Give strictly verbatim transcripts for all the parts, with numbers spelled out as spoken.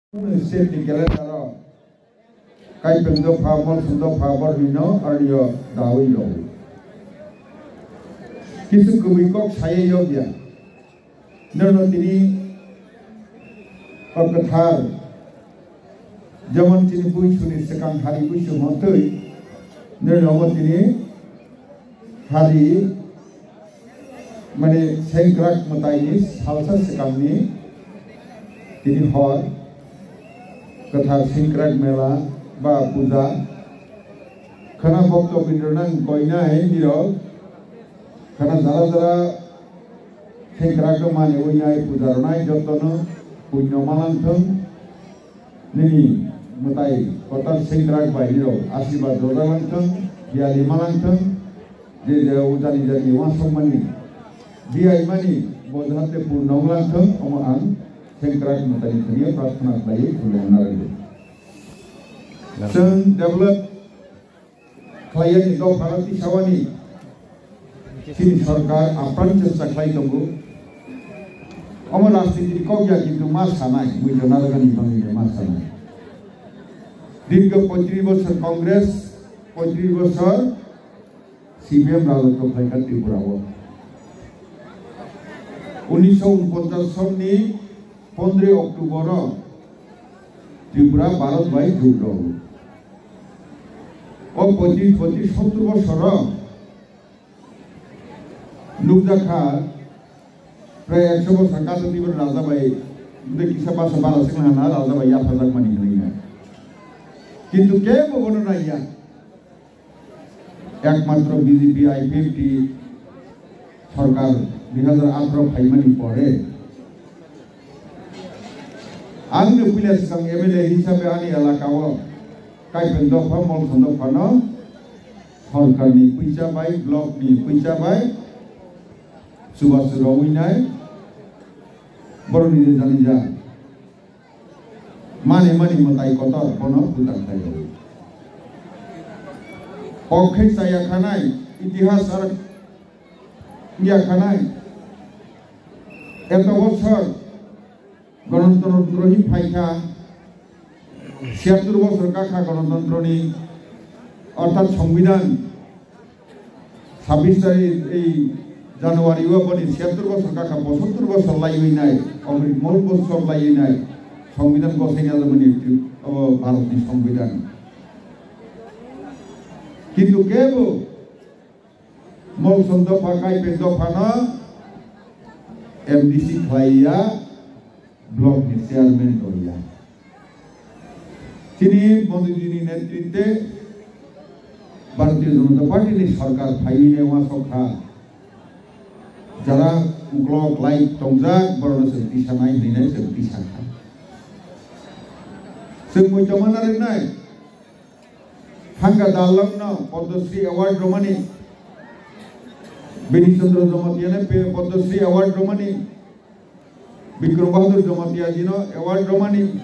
State ni calendar o Kaipeng dopha, Molsom dopha, bornino arnio dawi rok. Kisu kubui kok saye yokya. Nono tini o kwthar, jemon chini buisuni swkang hari buisu montwi, nono omo tini hari, mane, sengkrak mwtaini salsa swkangni tini hor kwthar sengkrak mela ba puja khana bokto bindrwnang koinai nirok khana jara jara sengkrak mani uinai puja rwnai jotono puinno manang thung. Nini mwtai kotor sengkrak bai nirok asirwad rwjak langthung, biyali ma langthung, je je o jani jani uansukmani, biyaimani bo jahate purno wng langthung, omo ang sengkrak mwtaini thani prarthana khlaiwi khulumna rwdi. Chwng develop khlaiyani dophano tisawani chini sorkar apran chesta khlai tongo. Omo rajniti kok ya kintu ma sanai, mui jona jagani bangwi ma sanai. Dirgho poitris bosor Congress, poitris bosor C P M rajotwo khlaikha Tripura o. Unisho unponchas sonni pondroi October o Tripura Bharat bai jug rw. O poitris, poitris, sottor bosor o nukjak kha, prai ekso bosor kato tibur raja bai, bwdai kisa basa bara sing hana raja bai yaphajak mani hinwi na. Kintu kebo bono naiya. Ekmatro B J P I P F T sorkar dui hazar atharo phaimani pore angno puila swkang M L A hisabe ani elaka o Kaipeng dopha, Molsom dophano sorkarni puisa bai, blockni puisa bai chubachu rowinai borokni nija nija mani mani mwtai kotor bono puja khlai rwo. Kok khe chaya khanai, itihas ar ya khanai. Eto bosor Ganatantro hi phaikha, siyattor bosor kakha Ganatantroni, orthat Songbidan, sabbish tarik ei January o boni siyattor bosor kakha, posottor bosor laiwi nai, Amrit Mahotsav laiwi nai, Songbidan gosai najamani obo Bharatni Songbidan. Kintu kebo Molsom dopha, Kaipeng dophano M D C khlaiya, block ni chairman rwya. Chini Modi ji ni netritwe Bharatiya Janata Party ni sarkar phaiwi nai uansuk kha. Jara uklok lai tongjak, borokno chwng tisa nai hinwi nai chwng tisa kha. Chwng muitomana rwnai. Hanga Dalokno Padma Shri Award romani, Bini Chandra Jamatia no Padma Shri Award romani, Bikram Bahadur Jamatia ji no Award romani,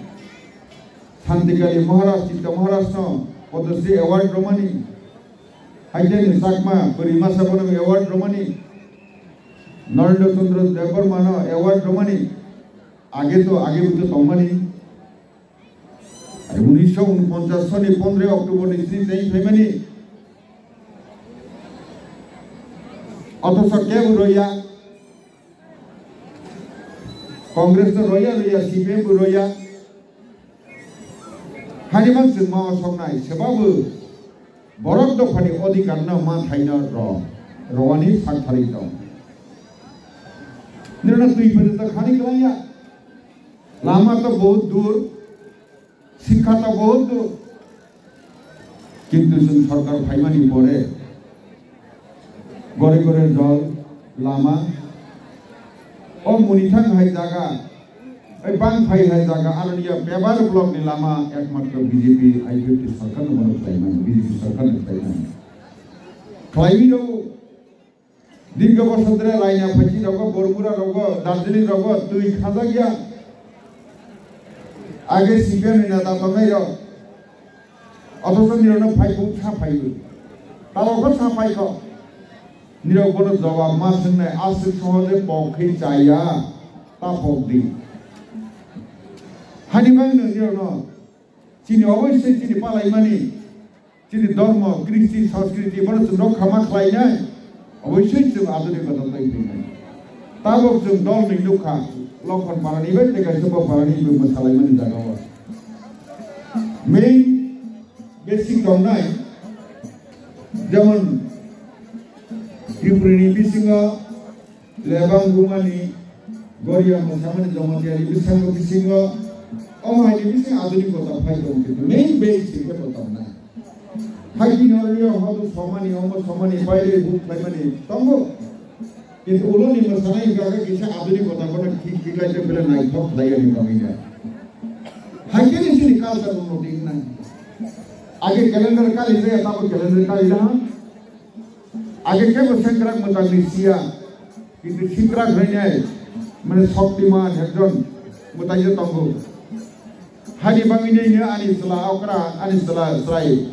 Santikali Maharaj, Chitta Maharaj no Padma Shri Award romani, Haiteni Chakma, Bwrwi Masa bono Award romani, Narendra Chandra Debbarma no Award romani, age to age bo to tongmani. Unisho unponchas soni pondroi October ni sini tei phaimani. Othocho kebo roya. Congress no roya roya, C P M bo roya. Hani mang chwng ma osoknai, sebabo borok dophani odhikar no ma thaino ro, rowani sak thari tong. Nirana twi phai ta khani klangya. Lama to bahut dur, shikha to bahut dur. Kintu chwng sarkar phaimani pore gore gore dol, lama, o Munithang hai jaga, oi Bangphai hai jaga, aroni ya Pebar block ni lama ekmatro B J P I P F T sarkar no bono khlaimani, B J P sarkar no khlaimani. Khlaiwi rw Dirgho bosor dhore Raina phaisi rogo, Bormura rogo, Darjeeling rogo twi khajak ya. Age C P M ni neta tongnai rok. Othocho nirok no phai buk sa phai buk. Tabok kho sa phai kho. Nirok bono jawab ma swngnai aswk sohoje pok khe chaya. Ta pok di. Hani bangno nirokno chini oboisoi chini palaimani, chini dormo, kristi, sanskriti, bono chwng rokha ma khlainai, oboisoi chwng adunikota twi phainai. Tabok chwng dol ni nukha, Lokhon parani bai tei kaisa bo parani bwmwsalaimani jagao. Main basic tongnai, jemon Tripurani bisingo Lebang Bumani, Goria Mosamani, Jamatia ni bisingo, bisingo, omo haini bising adunikota phai tongo, kintu main base hinkhe bo tongnai. Hai tini oro yo hodo somani, omo somani, baire huk khlaimani tongo. Kintu uloni mwsanai hinkhe kisa adunikota bono thik thik lai tei bele naithok khlai ani bagwi ya. Hai khe ni chini culture no thik nai. Age calendar kali ya, tabo calendar kali da. Age kebo sengkrak mwtangni siya, kintu sengkrak hwnwi mane shoktiman ekjon mwtaijak tongo. Hani bangwino ani chwla okra, ani chwla chwrai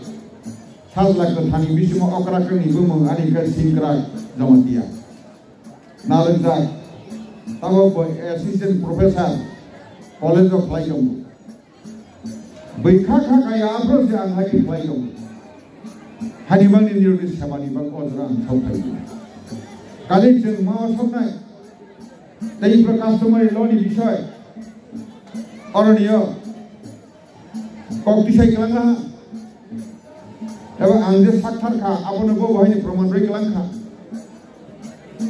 sajla kwthani bisingo okra kwrwngni bumung ani khe sengkrak Jamatia. Narwkjak, tamo bo assistant professor college o khlai tongo. Bwkha kha kaya aphuru se ang hai khe khlai tongo. Hani bangni nirokni sebani bang o jora ang sok phai. Kali chwng ma o soknai. Tei ipro customary law ni bisoi. Oroni o kok tisai kwlangna ha. Eba ang je sakthar kha, abono bo bahai ni proman rwi kwlang kha.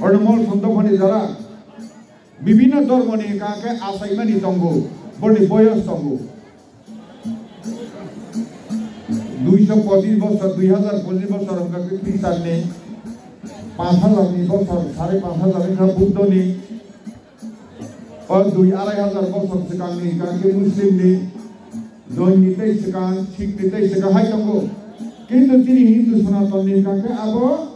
Oroni mol sondo phani jara. Bibhinno dhormoni hwnkha khe achaimani tongo, boroni boyos tongo. Duiso pochis bosor, dui hazar pochis bosor hwnkha khe Khristanni, panch hazar ni bosor, sare panch hazar wngkha Buddhoni, o dui arai hazar bosor swkangni hwnkha khe Muslimni, Jainni tei swkang, Sikhni tei swkang hai tongo. Kintu chini Hindu Sanatonni hwnkha khe abo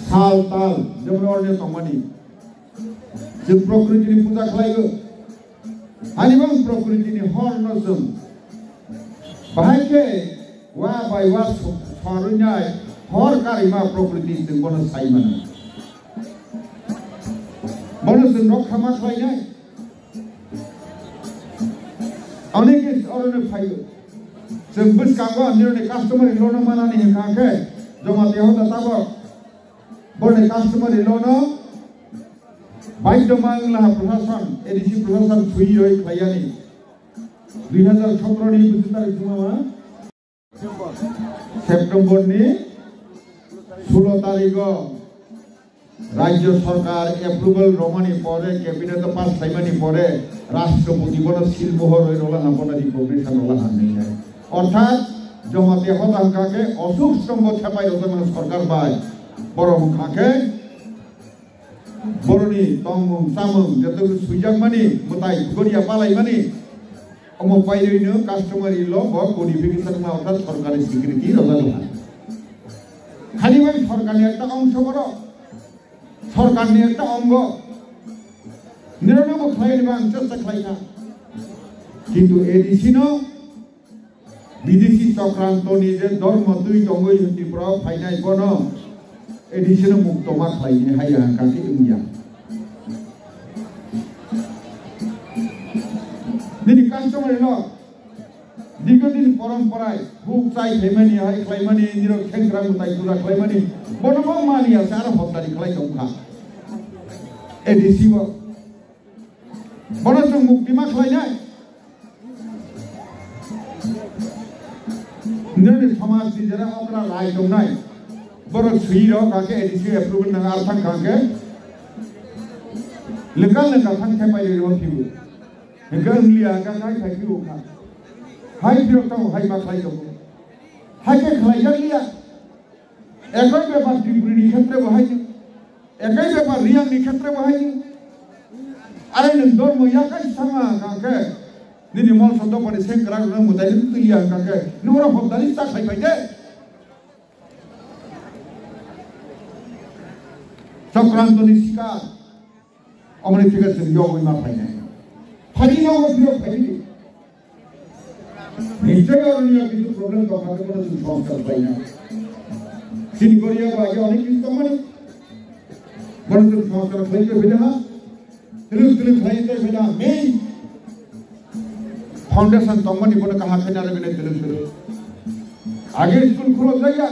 Sal tal, jemon oroni tongmani. Chwng prokriti ni puja khlaigo. Ani bang prokriti ni hor no chwng. Bahai khe wa bai wa so-, sorwi nai hor karima prokriti chwng bono sai mano. Bono chwng rokha ma khlai nai. Ani khe oroni phaigo. Chwng bwskango nironi customary law no manani hwnkha khe Jamatia hoda tabok. Boroni customary law no baidhyo ma wnglaha prashason, A D C prashason sui roi khlaiyani. Dui hazar sotro ni bwswk tarik chuma ma? September ni sulo tarigo Rajya Sarkar approval romani pore, cabinet o pass khlaimani pore, Rashtrapati bono seal mohor roi rolaha, bono recognition rolaha hinwi. Orthat Jamatia hoda hwnkha khe osuk stombo thepai rwjakmani sarkar bai. Borok hwnkha khe boroni tongmung chamung jeto khe swijakmani mwtai goria palaimani omo pairwino customary law bo codification ma orthat sarkari swikriti rwjakha. Khali bai sarkarni ekta ongso borok, sarkarni ekta ongo. Nirokno bo khlaini bo ang chesta khlaikha. Kintu A D C no Bidesi Chokranto ni je dormo twi tongwi Tripura o phainai bono A D C no mukto ma khlaini haiya hwnkha khe wngya. Nini customary law, dikho dini porom porai, huk chai phaimani, hai khlaimani, nirok khenkrang mwtai pura khlaimani, bono bo mani ase aro hotdari khlai tongkha. A D C bo. Bono chwng mukti ma khlainai. Nini somaj ni jera okra rai tongnai. Borok sui rok kake A D C approval nang ar thang kake. Lekal lekal thang thepai rok phibu. Hingke wnglia hingke hai phai phio kha. Hai phirok tongo, hai ma khlai tongo. Hai khe khlai jak liya. Ekoi bepar Tripuri ni khetre bo hai. Ekoi bepar Riyang ni khetre bo hai. Are nwng dormo yakai sama hingke. Nini mol sondo pari seng krak rwna mwtai ni twi ya hingke. Nwng oro hobdani cha khai phai de. Chokranto ni sikar. Omoni thik ase, yogwi ma phainai. Phaidi nogo phirok phaidi. Nichoi oroni ya kichu problem tongkha khe bono chwng sanskar khlaina. Chini Goria ba age onek kichu tongmani. Bono chwng sanskar khlai khe phaidaha. Twlwk twlwk khlai khe phaidaha. Main. Foundation tongmani bono kaham khe narwgwinai twlwk twlwk. Age school khulok jaya.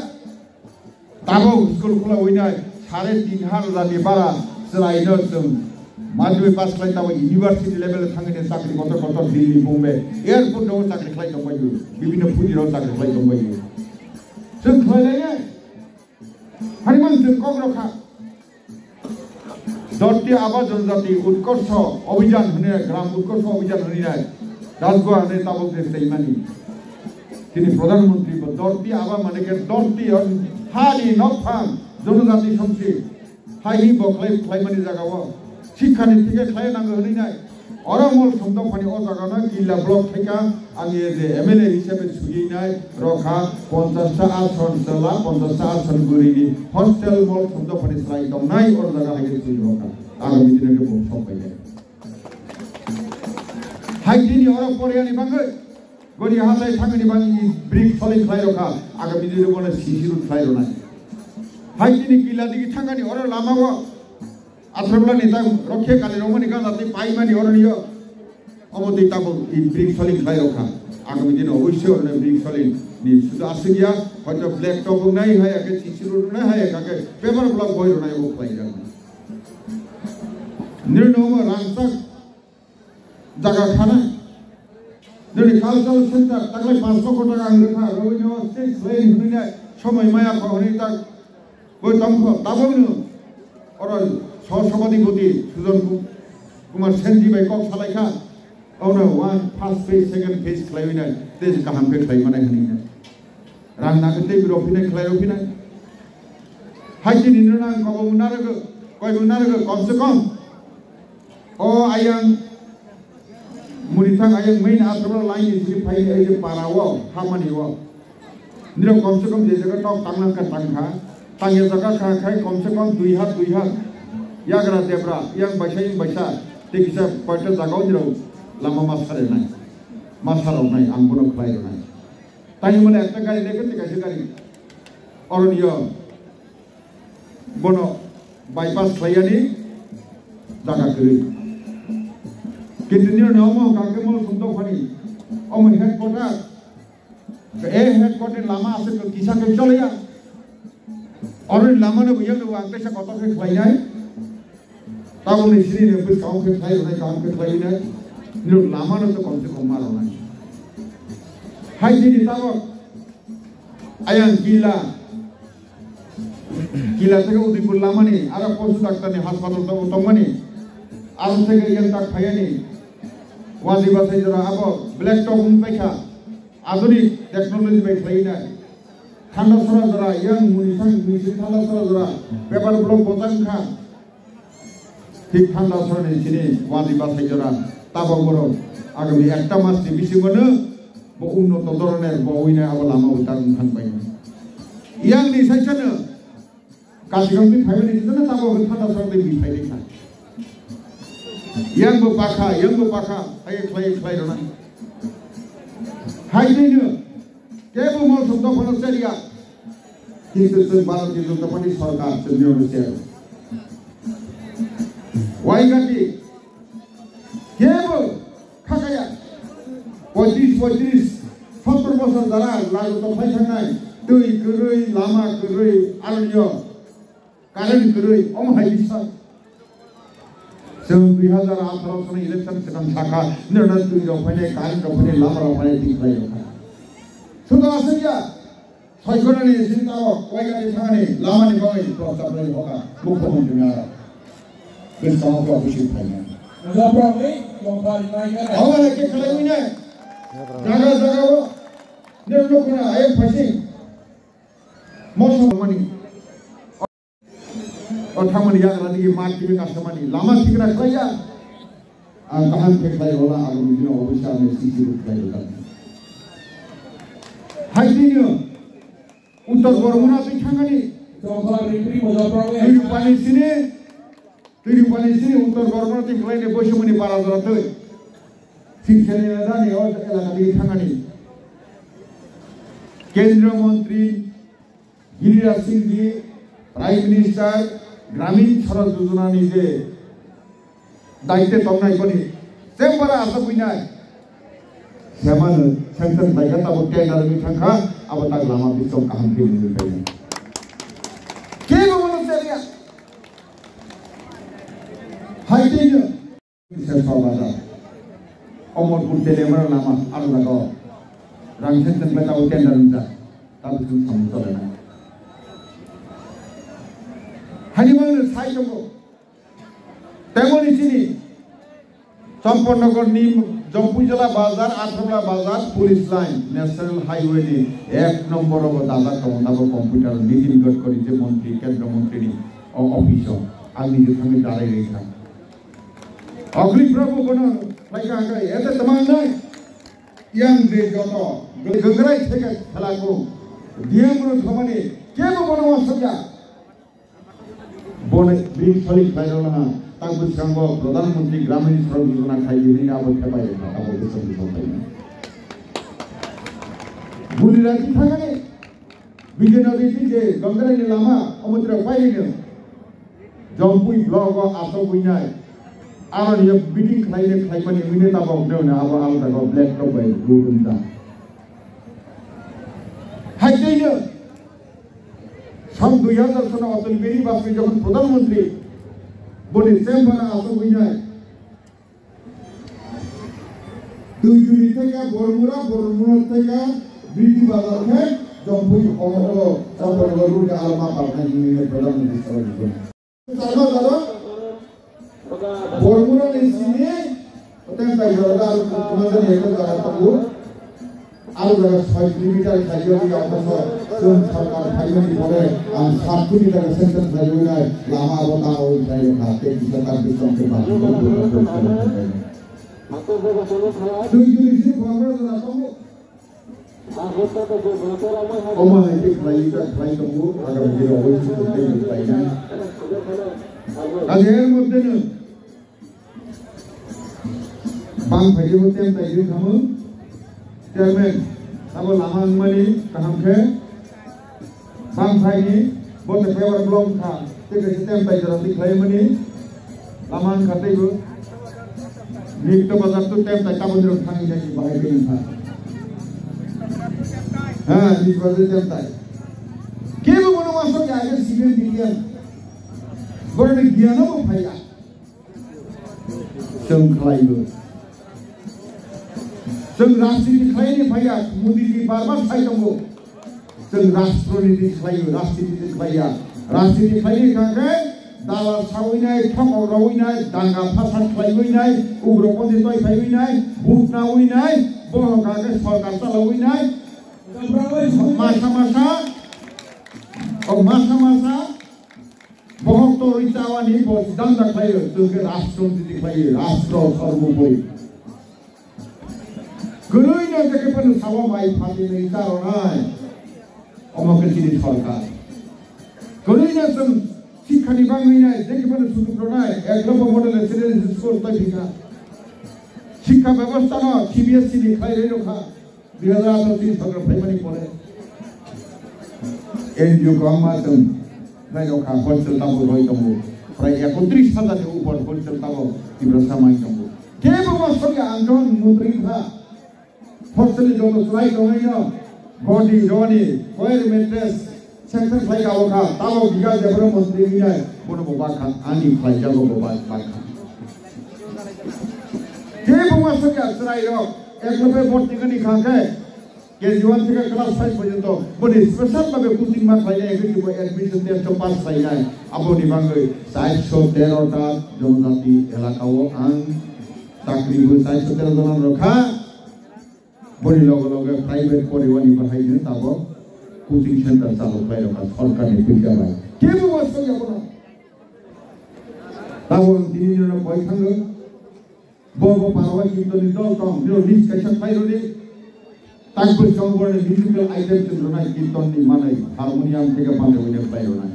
Tabuk school khulok winai sare tin hazar ni bara chwraino chwng madhyamik pass khlai tabuk university level thangwi chakri kotor kotor Delhi, Bombay, airport no chakri khlai tongbaio, bibhinno phuji rok chakri khlai tongbaio. Chwng khlai lai. Hani man chwng kok rokha. Dharti Aaba Janajati Utkarsha Abhiyan hwnwi, Gram Utkarsha Abhiyan hwnwi nai. Rajgua hwnwi tabuk je tei mani. Chini Pradhan Mantri bo Dharti Aaba mane khe dharti on hani nokphang Janajati somsi. Hai hi bo khlai, khlaimani jagao. Sikhani thike khlai nango hwnwi nai. Oro mol sumdok phani o jaga no Killa block thaika ang ye je M L A hisabe sugui nai rokha ponchash ta ason chwla ponchash ta ason guri ni hostel mol sumdok phani slai tong nai oro jaga hai sugui rokha. Agami dino ke bo sok pai nai. Hai dini oro porya ni bangwi gori hasai thangni bangwi brick soling khlai rokha. Agami dino bono C C road khlai ronai. Hai dini Killa digi thangani oro lama o Athrablani ta rokhe kali romani gana tei paimani oroniyo. Omo tei tabuk i brick soling khlai rokha. Agami dino oboisoi oroni brick soling ni sudu aswk ya, hoito black top wngnai hai ake C C road wngnai hai ake paper block boi ronai obo khlai jak. Nini omo rangchak jaga khana. Nini cultural center taklai panch lokho taka ang rwkha, rwino stage lane hwnwi nai somoi maya kho hwnwi tak boi tongkho, tabokno oro so sobhadipoti Sujan Ku-, Kumar Sen ji bai kok salaikha, ono one first phase, second phase khlaiwi nai, tei kaham khe khlai manai hwnwi nai. Rang nangkhe tei rw phinai khlai rw phinai. Hai chini nrwna ang kobong narwgo, koibong narwgo, komse kom. O ayang murithang ayang main athro line ni sini phai ni ai je para o, hamani o. Nirok komse kom je jaga tok tanglang kha tangkha. Tangya jaga kha khai komse kom dui hat, dui hat. Yagra debra, yang baisa, yang baisa. Tei kisa koita jaga o nirok lama ma sare nai. Ma sarok nai, ang bono khlai rw nai. Tani mane ekta gari lekhe tei kaisa gari. Oroniyo bono bypass khlaiyani jaga kwrwi. Kintu nini omo hwnkha khe mol sumdok phani omo headquarter. E headquarter lama aswk kisa khe choliya. Oroni lama no buya no ang kaisa kotor khe khlainai. Tabukni sini ni bwskango khe khlai rwnai, kaham khe khlai rwnai. Nini lama no to komse kom ma rwnai. Hai chini tabuk ayang Killa, Killa theke Udaipur lamani, aro Posu Daktar ni hospital to tongmani, aro theke yang tak phayani, Waji Basai jora abo black top wng paikha, adhunik technology bai khlai nai. Thanda sora jora yang muni sang muni sing thanda sora jora paper block bojang kha. Thik thanda sorani sini Waji Basai jora tabok borok agami ekta mas ni bisingo no bo unnoto doroner bo wngwi nai abo lama bo tak wngthang bai. Yang ni saisa no kasigam ni phaimani jora tabok thanda sorani bi phai kha. Yang bo pakha, yang bo pakha, hai khlai khlai rona. Hai dino Kebo mol sumdok phano chariya. Kintu chwng Bharatiya Janata Party sorkar chwngni ono chero. Waigati kebo khakaya. Poitrish, poitrish, sottor bosor jara lago to phai thangnai. Twi kwrwi, lama kwrwi, aroniyo. Current kwrwi, omo hai bisa. Chwng dui hazar atharo sani election swkang sakha, nirok twi rok phainai, current rok phainai, lama rok phainai, twi khlai rok phainai. Sudo aswk ya, soi khonani sini tao, waigani thangani, lama ni bagwi prostab lai hoka, mukhyamantri ni aro. Bwskango kok bisi phainai. Omo hai khe khlaiwi nai. Jaga jaga o, nirok nukuna ayang phaising. Moso mani. O thangmani yagra digi mat digi kasamani lama thikna khlaiya. Ang kaham khe khlai rola, agami dino oboisa ang sisi rok khlai rola. Hai dino Uttor Bormona twi thangani. Twi rupani sini, twi rupani sini Uttor Bormona twi khlai ne boisomani para jora twi. Sikshani nadani o elaka digi thangani. Kendriya Mantri Giraj Singh ji, Prime Minister Gramin Sadak Yojana ni je daitwe tongnai boni chamber o aswk buinai. Semano sanction khlaikha, tabuk tender wngwi thangkha, abo tak lama bisong kaham khe nini khaina. Kebo bono chaliya. Hai tei no. Sesa bazar. Omorpur Telemara lama, aro jaga o. Rang sanction khlai tabuk tender wngjak. Tabuk chwng samung tolai na. Hani mangno sai tongo. Tei boni chini Champaknagar ni Jampuijala bazar, Atharmala bazar, police line, national highway ni ek nombor o bo dajak tongo, abo computer Nitin Gadkari je montri, kendra montri ni o office o ang nije thangwi darai rwi kha. Okri Prabhu bono khlai kha hwnkhe, ete twmang nai yang je joto gangrai theke khlai ko, D M no thomani kebo bono wasakya. Boni bini salik khlairokno ha, tang bwskango Pradhan Mantri Gramin Sadak Yojana khai di hwnwi abo thepai rwkha, abo bwswk bwswk khlaina. Guli rati thangani, Bidyanagar tei je Gangaraini lama, omo tira pairino. Jompui block o asok winai. Aroni meeting khlaina khlaimani wngwi tabok newna abo ang jaga black top bai rw wngkha. Hai tei no. Song dui hazar sono Atal Bihari Vajpayee jokhon Pradhan Mantri, boni chamber o asok winai. Tuijuri theke Bormura, Bormura theke Birdi Bazar khe Jompui o, o, Champaknagar road ni alama barnai hwnwi Pradhan Mantri salai rwkha. Charma jaro Bormura ni simi, hotel bai jaro da aro kumanda ni hotel jaro tongo. Aro jaro soi kilometer khaijak ya kono chwng sarkar phaimani pore ang sat kuni jaga sanction khlaiwi nai lama abo ta o khlai kha tei kisa tak bisong khe ba. Twi twi si Bormura jaro tongo. Omo hai khe khlai ta khlai tongo, agam jora obo chwng tei khlai nai. Ani er moddhe no bang phai khe bo tem tai khe khamung. Chairman, abo lama wngmani kaham khe bang phai ni bo te khe oro block kha, te khe tem tai jora ti khlai mani. Lama wngkha teibo. Nikto bazar to tem tai taboni rok thangwi nai bahai khe wngkha. Ha, nik bazar tem tai. Kebo bono wasok ya, age cement diyan. Boroni giyano bo phaiya. Chwng khlaibo. Chwng rajniti khlaini phaiya, Modiji bar bar sai tongo. Chwng rashtroni niti khlaiwi, rajniti khlaiya. Rajniti khlaini kha khe dalal sawi nai, thokok rawi nai, danga phasad khlaiwi nai, ugropondi toi phaiwi nai, vote nawi nai, bono kha khe sorkar chalawi nai. Masa masa, o masa masa, bohok torwi chawani bo danda khlaio, chwng khe rashtroni niti khlaiwi, rashtra sarvopori. Kwrwino jekhe phano sabo mai phatinwi charonai. Omo khe chini sorkar. Kwrwino chwng sikhani bangwi nai, jekhe phano sujuk rwnai, Eklavya Model Residential School tei thika. Sikha bebostha no C B S E ni khlai rwi rwkha. Dui hazar atharo tini sorkar phaimani pore N G O kwbangma chwng nai rwkha, hostel tabuk roi tongo. Prai ekotris hazar ni upor hostel tabuk Tiprasa mai tongo. Kebo ma sokya ang jon montri kha. Hostel ni joto chwrai tongwi no godi roni choir mattress sanction khlai ka o kha, tamo biga jebro montri wngya bono bo bakha, ani khlai jago bo ba-, bakha. Kebo ma sokya chwrai rok eklope borti gani kha khe K G one theke class five porjonto boni special bhabe coaching ma khlai nai, khe bo admission test o pass khlai nai, aboni bagwi charsho tero ta jonojati elaka o ang chakri bo charsho tero jona rokha. Boni loge loge private poribani bahai no tabok coaching center chalo khlai rokha sorkar ni puisa bai. Kebo bo sokya bono. Tabok tini no koi thango. Bo bo parwa kirtoni dol tong, biro list kaisa khlai rodi. Tak bo chong borni musical item chwng rwnai kirtonni manai, harmonium theke pande wine khlai rwnai.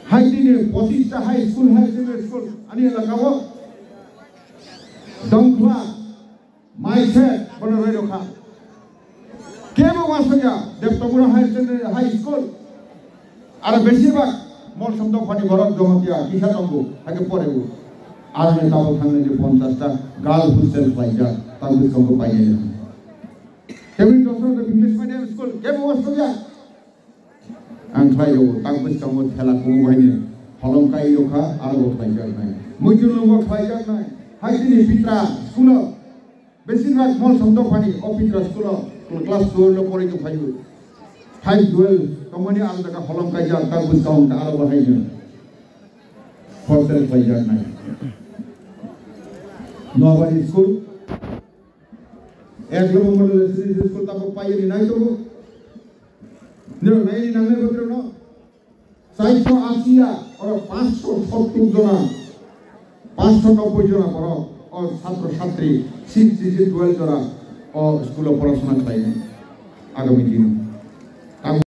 Hai tini pochista high school, higher secondary school, ani elaka o Dongkhla, Maise, bono roi rokha. Kebo wasakya, Debtabura Higher Secondary High School. Aro besibak Molsom dophani borok Jamatia kisa tongo, haikhe porebo. Aroni tabuk thangnaini ponchash ta girl hostel khlaijak, tabuk bwskango painai. Teboni Joshua English medium school kebo wasto ya. Ang khlai rwo, tabuk bwskango thela kumu bahini holong kai rokha, aro bo khlaijaknai. Muitu nungbo khlaijaknai. Hai chini Pitra school o, besir bhag mol song dophani o Pitra school o class twelve no poroi tong phaio. Five twelve tongmani aro jaga holong kaijak, tabuk bwskango aro bo haino. Hostel khlaijaknai. Noabari school, ek number model residential school tabuk paiyani nai tongo. Nirok naini nangnai botrok no. Chairso asia, oro paanch sho sottor jona, paanch sho nobboi jona borok o satro satri, six G C twelve jora o school o porasona khlainai agami dino.